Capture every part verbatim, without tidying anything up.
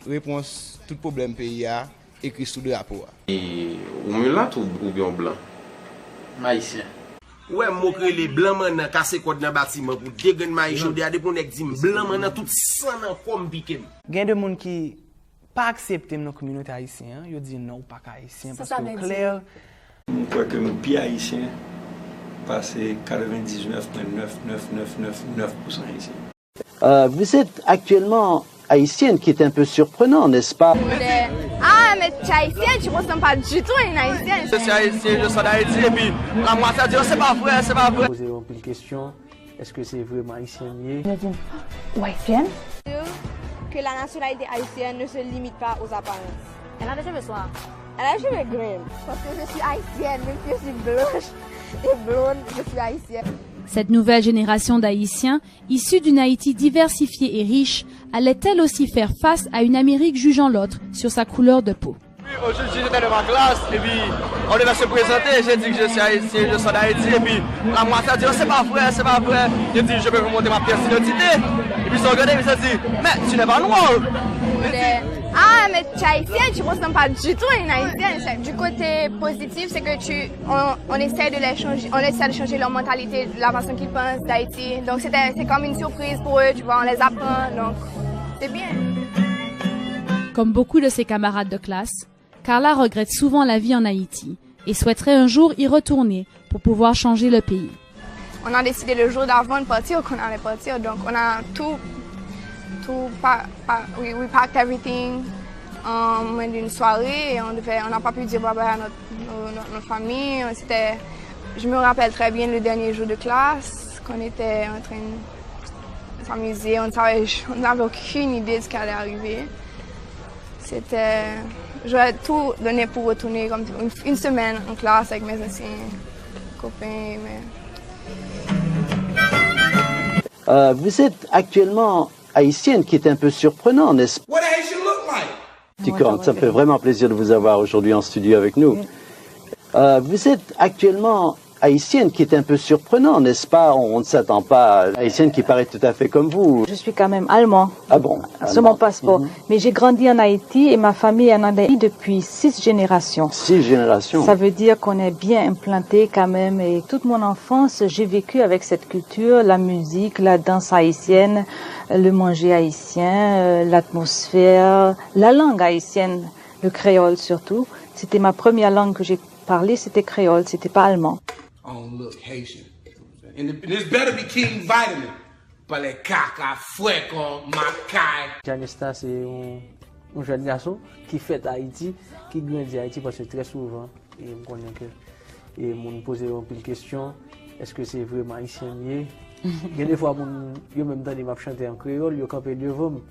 Repons, tout pwoblèm peyi a ekri sou drapo a. E ou milat ou, oubyen ou blan? M ayisyen. Ou wè mo k rele blan mannan kase kòd nan batiman pou de grenn mayi jodi a, depi yon nèg di m blan mannan, tout san nan kò m pike m. Gen de moun ki pa aksepte m nan kominote ayisyen an, yo di non, ou pa ka ayisyen paske ou klè. M kwè ke m pi ayisyen pase katrevenndiznèf pwen nèf nèf nèf nèf nèf pousan ayisyen. Euh, vous êtes actuellement haïtienne, qui est un peu surprenant, n'est-ce pas? Ah, mais tu es haïtienne, tu ressembles pas du tout à une haïtienne. Je suis haïtien, je sors d'Haïti, et puis la moitié a dit, oh, c'est pas vrai, c'est pas vrai. Poze yo anpil kesyon, èske se vrèman ayisyen m ye? Je dis, ou haïtienne? Que la nationalité haïtienne ne se limite pas aux apparences. Elle a des cheveux noirs. Elle a les cheveux grises. Parce que je suis haïtienne, même si je suis blanche et blonde, je suis haïtienne. Cette nouvelle génération d'Haïtiens, issus d'une Haïti diversifiée et riche, allait elle aussi faire face à une Amérique jugeant l'autre sur sa couleur de peau. Aujourd'hui, j'étais dans ma classe, et puis on devait se présenter. J'ai dit que je suis haïtien, je sors d'Haïti, et puis la moitié a dit, oh, c'est pas vrai, c'est pas vrai. J'ai dit, je peux vous montrer ma pièce d'identité. Et puis ils ont regardé, ils ont dit, mais tu n'es pas noir. Ah, mais tu es haïtienne, tu ressembles pas du tout à une haïtienne. Du côté positif, c'est que tu, on, on essaie de les changer, on essaie de changer leur mentalité, la façon qu'ils pensent d'Haïti. Donc c'était, c'est comme une surprise pour eux, tu vois, on les apprend, donc c'est bien. Comme beaucoup de ses camarades de classe, Carla regrette souvent la vie en Haïti et souhaiterait un jour y retourner pour pouvoir changer le pays. On a décidé le jour d'avant de partir qu'on allait partir, donc on a tout, tout pa, pa, we, we packed everything en moins d'une soirée et on devait, on n'a pas pu dire bye bye à notre, notre, notre famille. C'était, je me rappelle très bien le dernier jour de classe, qu'on était en train de s'amuser, on savait, on n'avait aucune idée de ce qui allait arriver. C'était, j'aurais tout donné pour retourner comme une, une semaine en classe avec mes anciens copains. Mais... Euh, vous êtes actuellement haïtienne, qui est un peu surprenant, n'est-ce pas? What a Haitian look like? Ticorn, ça me fait vraiment plaisir de vous avoir aujourd'hui en studio avec nous. Euh, vous êtes actuellement haïtienne, qui est un peu surprenant, n'est-ce pas? On ne s'attend pas à haïtienne qui paraît tout à fait comme vous. Je suis quand même allemand. Ah bon? Sur mon passeport. Mais j'ai grandi en Haïti et ma famille est en Haïti depuis six générations. Six générations. Ça veut dire qu'on est bien implanté quand même. Et toute mon enfance, j'ai vécu avec cette culture, la musique, la danse haïtienne, le manger haïtien, euh, l'atmosphère, la langue haïtienne, le créole surtout. C'était ma première langue que j'ai parlé, c'était créole, c'était pas allemand. I don't look Haitian. And this better be King Vitamin. Pale kaka, fwèkò, makay. Janesta se yon, yon jèn gason ki fèt Ayiti, ki grandi Ayiti, paske trè souvan, e m konnen ke e moun poze yo anpil kesyon, èske se vrèman ayisyen m ye? Gen de fwa moun yo menm tande m ap chante an kreyòl, yo kanpe devan m.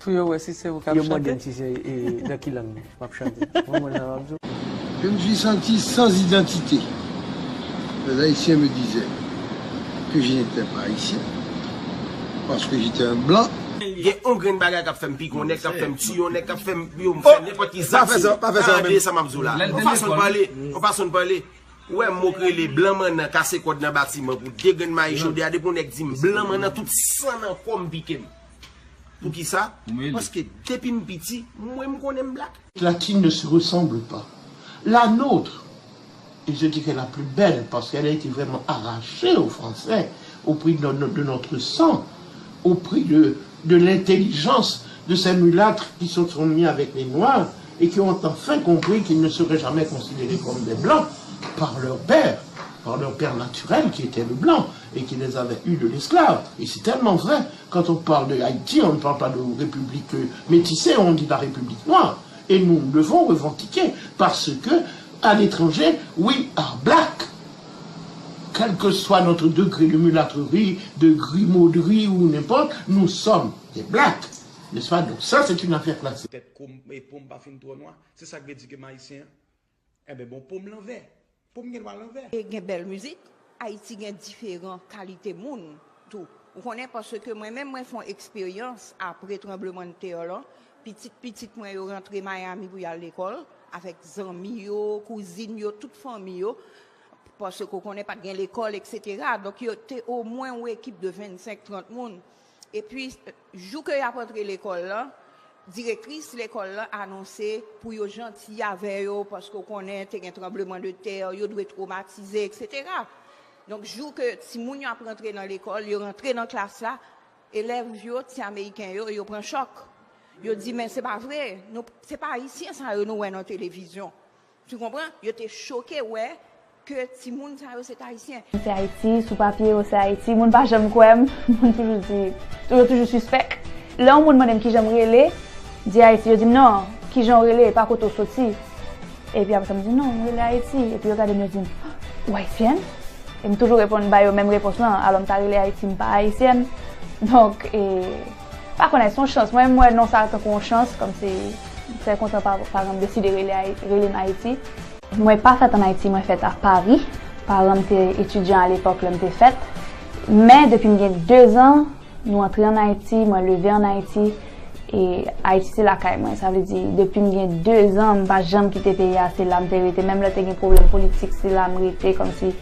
Pou yo wè si se ou k ap chante. Yo mande m si se e, nan ki lang m ap chante. Ou konprann sa m ap di w? Je me suis senti sans identité. Les Haïtiens me disaient que je n'étais pas haïtien, parce que j'étais un blanc. Gen yon grenn bagay k ap fè m pike yon nèg, k ap fè m tiye yon nèg, k ap fè m yo m fè nenpòt ki zak. Tande sa m ap di w la. Yon fason l pale, yon fason l pale. Ou wè mo k rele blan mannan kase kòd nan batiman pou de grenn mayi jodi a, depi yon nèg di m blan mannan, tout san nan kò m pike m. Poukisa? Paske depi m piti, mwen m konnen m blak. La qui ne se ressemble pas. La nôtre, et je dirais la plus belle, parce qu'elle a été vraiment arrachée aux Français, au prix de, no- de notre sang, au prix de, de l'intelligence de ces mulâtres qui se sont mis avec les Noirs et qui ont enfin compris qu'ils ne seraient jamais considérés comme des Blancs par leur père, par leur père naturel qui était le Blanc et qui les avait eus de l'esclave. Et c'est tellement vrai. Quand on parle de Haïti, on ne parle pas de république euh, métissée, on dit la République noire. Et nous devons revendiquer parce que, à l'étranger, we are black. Quel que soit notre degré de mulâtrerie, de grimauderie ou n'importe, nous sommes des blacks. N'est-ce pas? Donc ça, c'est une affaire classique. Petèt kou m e po m pa fin twò nwa, se sa k vle di ke m ayisyen an? Enben bon, po m lanvè. Po m gen dwa lanvè. E gen bèl mizik. Ayiti gen diferan kalite moun tou. Ou konnen, paske mwen menm mwen fè yon eksperyans apre tranblemanntè lan. Pitit pitit mwen yo rantre Miami pou y al lekòl avèk zanmi yo, kouzin yo, tout fanmi yo. Paske ou konnen pa t gen lekòl, etsetera. Donk yo te omwen yon ekip de vennsenk, trant moun. Epi, jou ke y ap antre lekòl lan, Direktris lekòl lan anonse pou yo janti avè yo, paske w konnen te gen tranbleman de tè, yo dwe twomatize, etsetera. Donk, jou ke timoun yo ap rantre nan lekòl, yo rantre nan klas la, elèv yo, ti Ameriken yo, yo pran chòk. Yo di, "Men se pa vre, nou, se pa Ayisyen sa yo nou wè nan televizyon." Tu konpran? Yo te choke wè ke timoun sa yo se t Ayisyen. Se Ayiti, sou papye yo se Ayiti. Moun pa janm kwè m. Moun toujou di, yo toujou sispèk. Lè yon moun mande m kijan m rele, di Ayiti, yo di m, "Non, kijan w rele, pa kote w soti?" Epi apre sa, m di, "Non, m rele Ayiti." Epi yo gade m, yo di m, "Ou ayisyèn?" E m toujou reponn ba yo menm repons lan, "Alò m ta rele Ayiti, m pa ayisyèn." Donk, e, pa konnen, se yon chans. Mwen, m wè non sa tankou yon chans, kòmsi m trè kontan pa, paran m deside rele, Ayi- rele m Ayiti. Mwen pa fèt ann Ayiti, mwen fèt a Pari. Paran m te etidyan alepòk lè m te fèt. Men depi m gen dezan, nou antre ann Ayiti, mwen leve ann Ayiti. E Ayiti se lakay mwen. Sa vle di, depi m gen dezan, m pa janm kite peyi a, se la m te rete. Menm lè te gen pwoblèm politik, se la m rete, kòmsi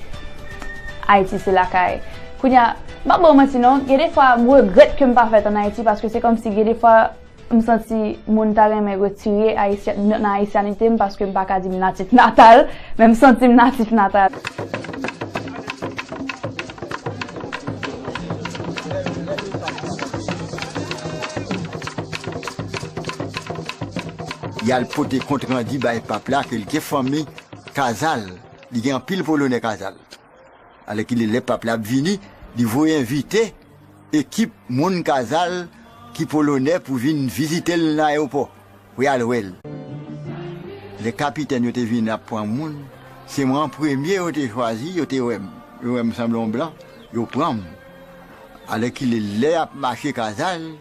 Ayiti se lakay. Kounye a, m p ap ba w manti non, gen de fwa m regrèt ke m pa fèt ann Ayiti, paske se kòmsi gen de fwa m santi moun ta renmen retire ayisyen, nan ayisyanite m, paske m pa ka di m natif natal, men m santi m natif natal. Y al pote kont randi bay pap la ke l gen fanmi Kazal, li gen anpil Polonè Kazal. Alèkile lè pap la ap vini, li voye envite ekip moun Kazal ki Polonè pou vin vizite l nan ayewopò, pou y al wè l. Lè kapitèn yo te vin ap pran moun, se mwen an premye yo te chwazi, yo te wè m. Yo wè m sanble yon blan, yo pran m. Alèkile lè y ap mache Kazal,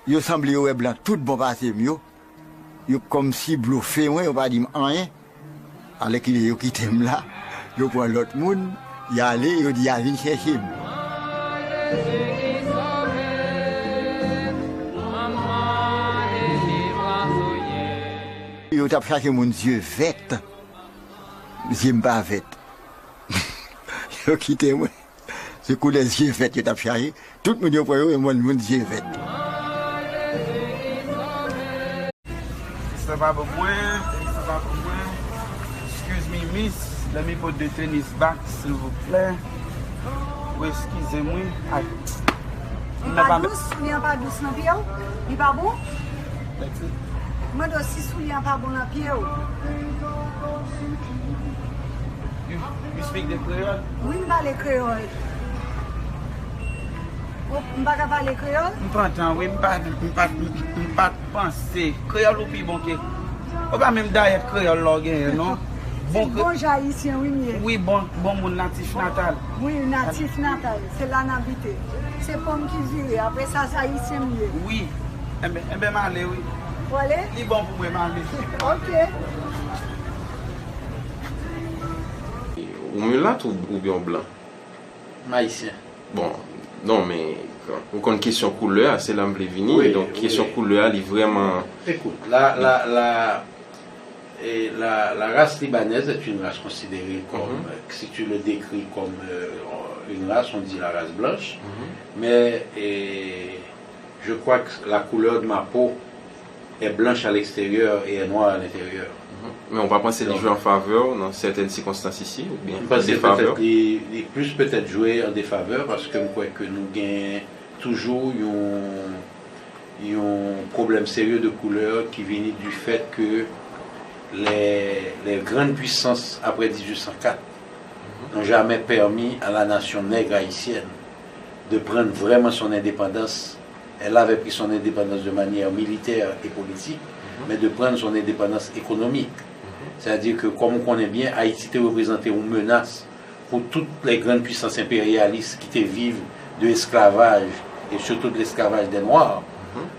yo sanble yo wè blan tout bon pase m yo. Yo kòmsi blofe mwen, yo pa di m anyen. Alèkile yo kite m la, yo pran lòt moun, y ale, yo di y a vin chèche m. Yo t ap chache moun zye vèt, zye m pa vèt. Yo kite mwen. Se koulè zye vèt yo t ap chache. Tout moun yo pran yo, e mwen moun zye vèt. Sa pa bon mwen, sa pa bon mwen. Excuse me, miss. Let me put the tennis back, silvouplè. Ou eskize m, wi. Ay. Li pa dous, soulye an pa dous nan pye w? Li pa bon? Mande w si soulye an pa bon nan pye w. You, you speak the Creole? Wi, m pale kreyòl. Oh, m pa ka pale kreyòl? M pran tan, wi, m pa, m pa, m pa t panse. Kreyòl ou pi bon ke. Ou pa menm dayèt kreyòl la w genyen, non. Se bon jan ayisyen, wi, m ye. Wi, bon, bon moun natif natal. Wi, natif natal. Se la n abite. Se pòm ki vire. Apre sa, se ayisyen m ye. Wi. Enben, enben, m ale, wi. Ou ale? Li bon pou mwen, m ale. Ok. Ou milat ou, oubyen w blan? M ayisyen. Bon, non, men, ou konn kesyon koulè a, se la m vle vini. Wi, donk, kesyon koulè a, li vrèman. Écoute, la, la, la, et la, la race libanaise est une race considérée comme, euh, si tu le décris comme, euh, une race, on dit la race blanche. Mais, et, je crois que la couleur de ma peau est blanche à l'extérieur et est noire à l'intérieur. Men ou pa panse li jwe an favè w nan sètèn sikonstans isi, oubyen an defavè w? Li, li plis petèt jwe an defavè, paske m kwè ke nou gen toujou yon, yon pwoblèm serye de koulè ki vini du fait que les, les grandes puissances après dix-huit cent quatre n'ont jamais permis à la nation nègre haïtienne de prendre vraiment son indépendance. Elle avait pris son indépendance de manière militaire et politique, mais de prendre son indépendance économique. C'est-à-dire que, comme ou konnen byen, Ayiti te reprezante yon menas pou tout les grandes puissances impérialistes ki te viv de esklavaj, e sitou de l'esclavage des Noirs.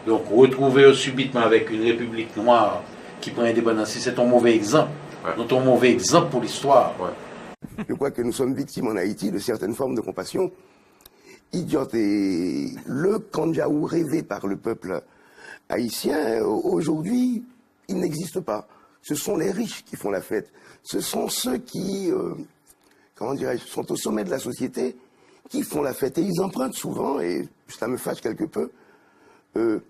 Donk, retwouve yo sibitman avèk yon repiblik nwa ki pran endepandans, se yon move egzanp. Nou te yon move egzanp pou listwa. Je crois que nous sommes victimes en Haïti de certaines formes de compassion idiotes. Et le Kandjaou rêvé par le peuple haïtien, aujourd'hui, il n'existe pas. Ce sont les riches qui font la fête. Ce sont ceux qui, euh, comment dirais-je, sont au sommet de la société, qui font la fête. Et ils empruntent souvent, et cela me fâche quelque peu, euh,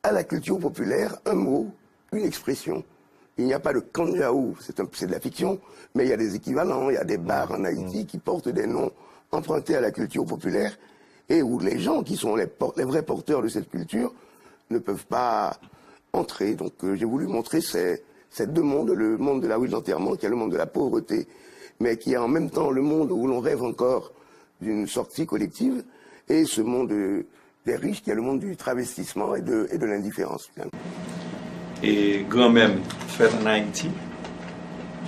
À la culture populaire, un mot, une expression. Il n'y a pas de Kandiaou, c'est un- c'est de la fiction, mais il y a des équivalents, il y a des bars en Haïti qui portent des noms empruntés à la culture populaire et où les gens qui sont les, por- les vrais porteurs de cette culture ne peuvent pas entrer. Donc euh, j'ai voulu montrer ces, ces deux mondes, le monde de la rue de l'enterrement, qui est le monde de la pauvreté, mais qui est en même temps le monde où l'on rêve encore d'une sortie collective, et ce monde euh, des riches, qui est le monde du travestissement et de, et de l'indifférence, finalement. E granmè m fèt an Ayiti,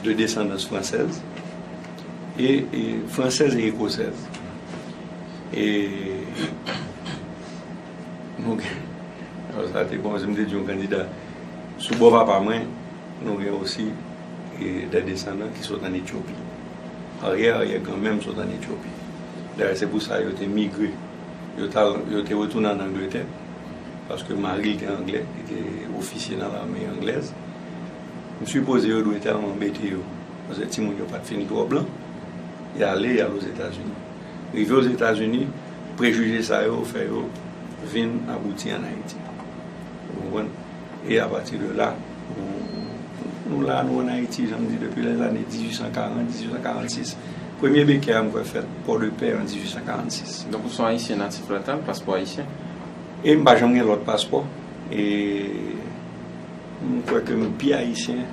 de descendance française, e, e française et écossaise. E nou gen, sa te kòmanse m te di yon kandida, sou bò papa mwen, nou gen osi e, des descendants ki sot ann Etyopi. Aryè aryè granmè m sot ann Etyopi. Dayè, se pou sa yo te migre. Yo t al, yo te retounen ann Angletè, paske mari l te anglè, li te ofisye nan lame anglèz. M sipoze yo dwe tèlman anbete yo, paske timoun yo pa t fin twò blan. Y ale, y al Ozetazini. Rive Ozetazini, prejije sa yo fè yo vin abouti ann Ayiti. Ou konprann? E apati de la, nou, nou la, nou ann Ayiti, jan m di, depi lèzane dizuit san karant, dizuit san karannsis. Premye bekè a m kwè fèt Pòdepè an dizuit san karannsis. Donk, ou se yon Ayisyen natif natal, paspò ayisyen? E m pa janm gen lòt paspò. E m kwè ke m pi ayisyen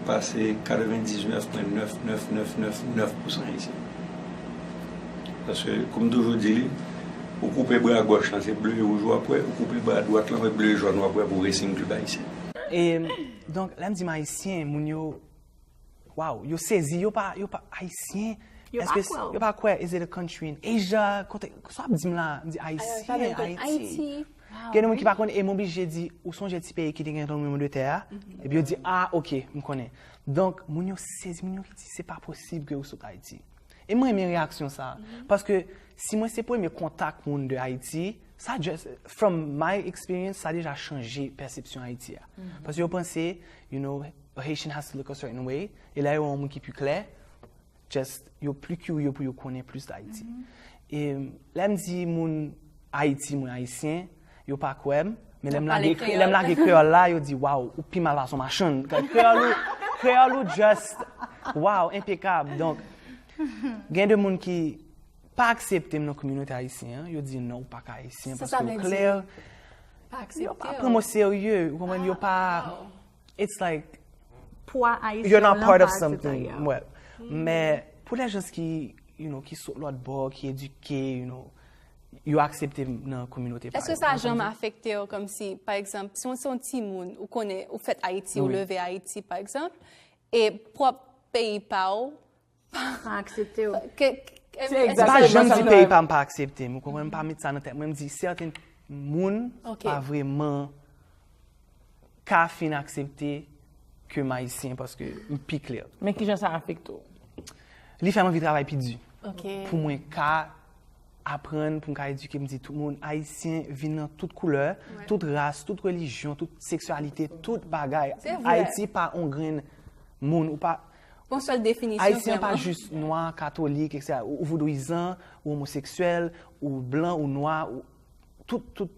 pase katrevendiznèf pwen nèf nèf nèf nèf nèf pousan Ayisyen. Paske, kou m toujou di li, ou koupe bra gòch lan, se ble e wouj w ap wè, ou koupe bra dwat lan, se ble e jòn w ap wè pou w resi yon klib ayisyen. E, donk, lè m di m ayisyen, moun yo, wow, yo sezi, yo pa, yo pa, ayisyen? Yo pa kwè w. Yo pa kwè, is it a country in Asia? Kote, sa w ap di m la? M di ayisyen, Ayiti. Gen de moun ki pa konn, e m oblije di, ou sonje ti peyi ki te gen tranblemanntè a? Epi yo di, ah, ok, m konnen. Donk, moun yo sezi, moun yo di, se pa posib ke ou sot Ayiti. E mwen renmen reyaksyon sa. Paske si mwen se premye kontak moun de Ayiti, sa just, from my experience, sa deja chanje pèsepsyon Ayiti a. Paske yo panse, you know, a Haitian has to look a certain way. E lè yo wè yon moun ki pi klè, just, yo pli curieux pou yo konnen plis de Ayiti. E lè m di moun Ayiti, moun ayisyen, yo pa kwè m. Men lè m lage, lè m lage kreyòl la, yo di, wow, ou pi mal pase yon machann. Kreyòl ou, kreyòl ou just, wow, enpekab. Donk, gen de moun ki pa aksepte m nan kominote ayisyen an, yo di non, ou pa ka ayisyen paske ou klè. Yo pa pran m o serye, ou konprann, yo pa, it's like, pwa ayisyen an pa aksepte. Well, men pou les gens ki, you know, ki sot lòt bò, ki edike, you know, yo aksepte m nan kominote pa yo. Èske sa janm afekte w, kòmsi, pa egzanp, si w se yon timoun, ou konnen, ou fèt Ayiti, ou leve Ayiti, pa egzanp, e pwòp peyi pa w pa aksepte w? Se pa janm di peyi pa m pa aksepte m, ou konprann, m pa met sa nan tèt mwen, m di sèten moun pa vrèman ka fin aksepte ke m ayisyen paske m pi klè. Men kijan sa afekte w? Li fè m anvi travay pi di. Pou mwen ka aprann, pou m ka edike, m di tout moun, ayisyen vin nan tout koulè, tout ras, tout relijyon, tout seksyalite, tout bagay. Ayiti pa on grenn moun, ou pa. Ayisyen pa jis nwa, katolik, etsetera. Ou vodouyizan, ou omoseksyèl, ou blan, ou nwa, ou Tout, tout,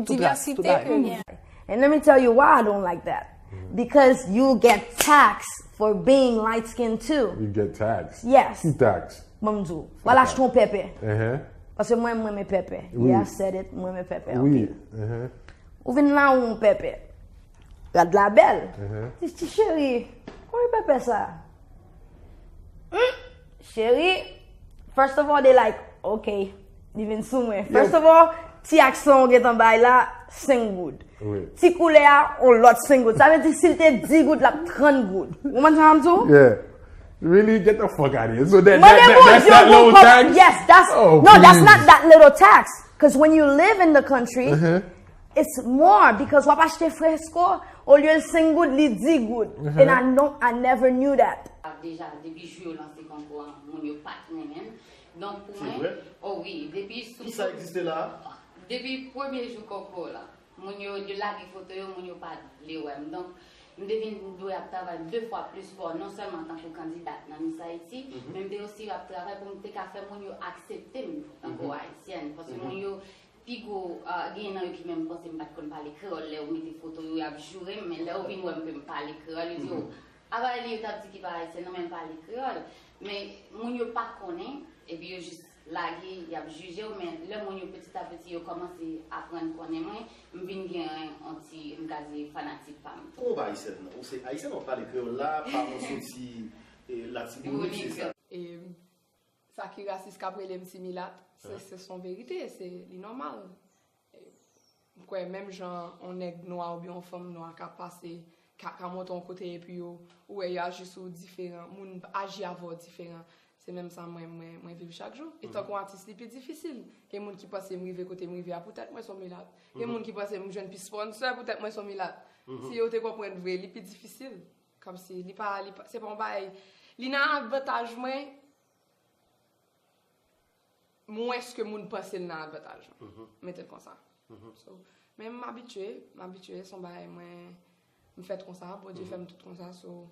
tout ras, tout bagay. And let me tell you why I don't like that. Because you get taxed for being light skinned too. You get taxed? Yes. Ki tax? Ban m di w. W al achte yon pèpè. Paske mwen, mwen renmen pèpè. Yeah, I said it, mwen renmen pèpè. Wi. Ou vin la, ou yon pèpè. Rad la bèl. Ti, ti cheri, konbyen pèpè sa? Hmm, cheri, first of all, they like, ok, li vin sou mwen. First of all, ti aksan w gentan bay la, senk goud. Ti koulè a, on lòt senk goud. Sa vle di, si l te dis goud, l ap trant goud. Ou konprann sa m ap di w? Yeah. Really? Get the fuck out of here. So that, that, that, that's that little tax? Yes, that's, oh, no, please. That's not that little tax. Because when you live in the country, uh-huh. It's more because w ap achte fresko, olye l senk goud, li dis goud. And I know, I never knew that. Deja, depi jou yo lanse konkou an, moun yo pa t renmen l. Donk, pou mwen, o wi, depi sou. Tout sa egziste la a? Depi premye jou konkou la, moun yo, yo lage foto yo, moun yo pa vle wè m. Donk, m te vin dwe ap travay de fwa plis fò, non sèlman tankou kandidat nan Miss Haiti, men m te osi ap travay pou m te ka fè moun yo aksepte m tankou ayisyèn. Paske moun yo, Pi gwo, ah, genyen nan yo ki menm panse m pa t konn pale kreyòl, lè yo mete foto yo, y ap joure m, men lè yo vin wè m ke m pale kreyòl, yo di, "Oh, apa li yo t ap di ki pa ayisyèn nan, men m pale kreyòl." Men moun yo pa konnen, epi yo jis lage, y ap jije w, men lè moun yo peti a peti, yo kòmanse aprann konnen mwen, m vin gen yon ti, m ka di, fanatik pa m. Kòman w pa ayisyèn nan? Ou se ayisyèn, w ap pale kreyòl la, paran w soti, eh, Latibonit, se sa? E sa ki rasis k ap rele m ti milat, se, se son verite, se, li nòmal. E, m kwè menm jan yon nèg nwa oubyen yon fanm nwa ka pase, ka, ka monte yon kote epi yo, ou wè yo aji sou ou diferan, moun aji avè w diferan. Se menm sa mwen, mwen, mwen viv chak jou. E tankou yon atis, li pi difisil. Gen moun ki panse m rive kote m rive a poutèt mwen se yon milat. Gen moun ki panse m jwenn pi sponsor poutèt mwen se yon milat. Si yo te konprann vre, li pi difisil. Kòmsi li pa, li pa, se pa yon bagay, li nan avantaj mwen, mwens ke moun panse l nan avantaj mwen. Mete l konsa. So, men m abitye, m abitye, se yon bagay mwen, m fèt konsa, Bondye fè m tout konsa, so.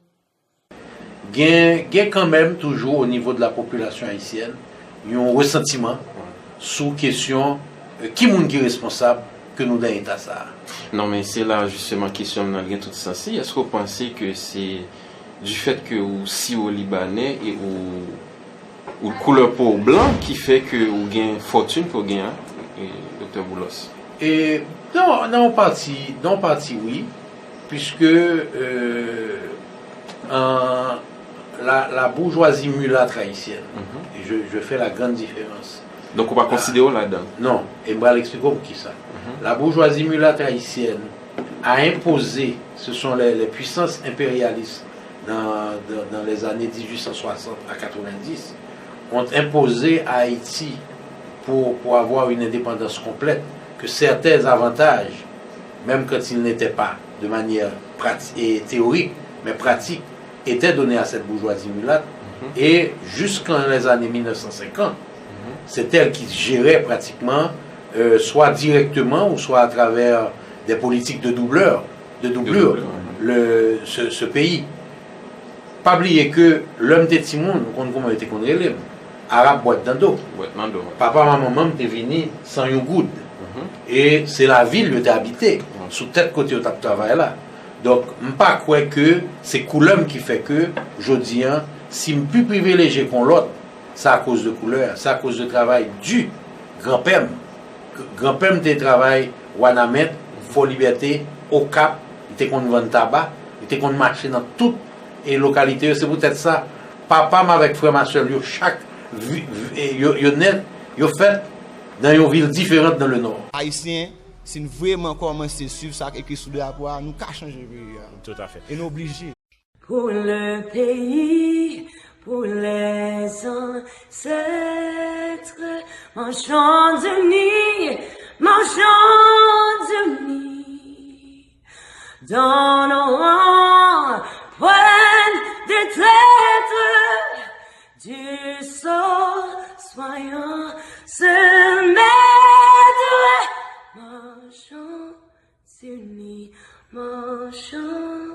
Gen, gen kanmenm toujou o nivo de la popilasyon ayisyèn yon resantiman sou kesyon, eh, ki moun ki responsab ke nou nan eta sa a. Non, men se la jisteman kesyon m nan gen tout sans li. Èske w panse ke se du fait que ou siwo libanè e ou, ou koulè po w blan ki fè ke ou gen fòtin ke w gen an, e, Doktè Boulos? E, nan, nan yon pati, nan yon pati, wi, puisque, euh, en, la, la bourgeoisie mulâtre haïtienne, et je, je fais la grande différence. Donk, ou pa konsidere w ladan? Non, e m pral eksplike w poukisa. La bourgeoisie mulâtre haïtienne a imposé, ce sont les, les puissances impérialistes dans, dans, dans les années dix-huit cent soixante à quatre-vingt-dix, ont imposé à Haïti pour, pour avoir une indépendance complète, que certains avantages, même quand ils n'étaient pas de manière prati-, et théorique, mais pratique, étaient donnés à cette bourgeoisie mulâtre. Et jusqu'en les années mille neuf cent cinquante, c'est elle qui gérait pratiquement, euh, soit directement ou soit à travers des politiques de doublure, de doublure, le, ce, ce pays. Pa bliye ke lè m te timoun, ou konn kouman yo te konn rele m, Arab bwèt nan do. Bwèt nan do, wi. Papa manman m te vini san yon goud. E se lavil yo te abite, sou tèt kote yo t ap travay la. Donk, m pa kwè ke se koulè m ki fè ke, jodi a, si m pi privilejye ke yon lòt, se akoz de koulè a, se akoz de travay di granpè m. Granpè m te travay Wanament, Fò Libète, Okap, li te konn vann taba, li te konn mache nan tout, e, lokalite yo. Se poutèt sa, papa m avèk frè m a sè l yo chak vi-, vi-, e, yo, yo nèt, yo fèt nan yon vil diferan nan le nò. Ayisyen, si n vrèman kòmanse swiv sa k ekri sou drapo a, nou ka chanje peyi a. Tout à fait. E nou oblije. Pour le pays, pour les ancêtres, marchons unis, marchons unis. Donnons point de traître, du sang soyons se maître. Marchons unis, marchons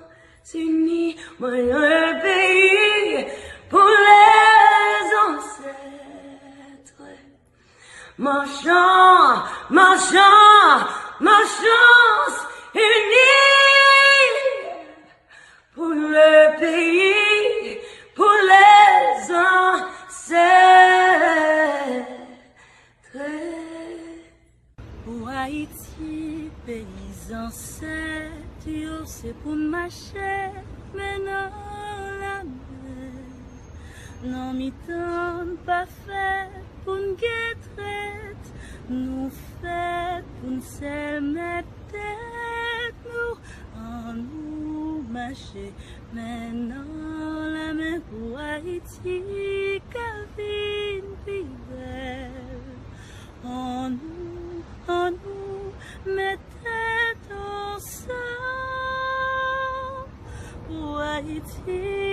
unis, pour le pays, pour les ancêtres. Marchons, marchons, marchons unis pour le pays, pour les ancêtres. Pou Ayiti, peyi zansèt yo, se pou n mache men nan lamen. Nan mitan n pa fèt pou n gen trèt, nou fèt pou n sèl mèt tèt nou. Annou mache men nan lamen pou Ayiti ka vin pi bèl. Annou, annou met tèt ansanm pou Ayiti